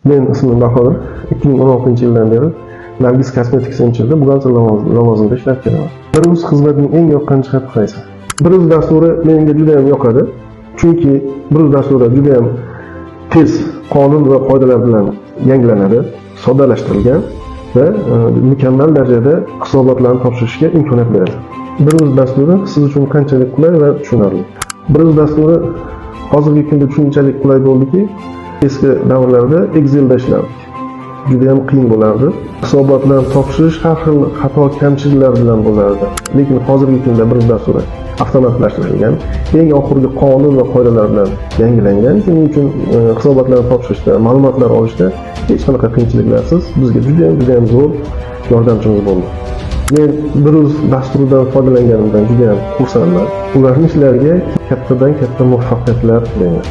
Men ismim Bahodir. 2016-yildan beri Nargis Cosmetics MChLda buxgalter lavozimida ishlab kelaman. Bir.uz xizmatining eng yoqqan jihati qaysi? Bir.uz dasturi menga juda ham yoqadi. Chunki Bir.uz dasturi juda ham tez qonun va qoidalar bilan yangilanadi, soddalashtirilgan va mukammal darajada hisobotlarni topshirishga imkoniyat beradi. Bir.uz dasturi siz uchun qanchalik qulay va tushunarli? Bir.uz dasturi hozirgi kunda shunchalik qulay bo'ldiki, eski davrlarda Excelda ishlardik. Juda ham qiyin bo'lardi. Hisobotlarni topshirish har xil xato kamchiliklar bilan bo'lardi. Lekin hozirgi kunda Bir.uz dasturi avtomatlashtirilgan, eng oxirgi qonun va qoidalar bilan yangilangan. Shuning uchun hisobotlarni topshirishda, ma'lumotlar olishda hech qanaqa qiyinchiliklarsiz bizga juda ham, juda ham zo'r yordamchimiz bo'ldi. Men Bir.uz dasturidan foydalanganimdan juda ham xursandman. Ularning ishlariga kattadan katta muvaffaqiyatlar tilayman.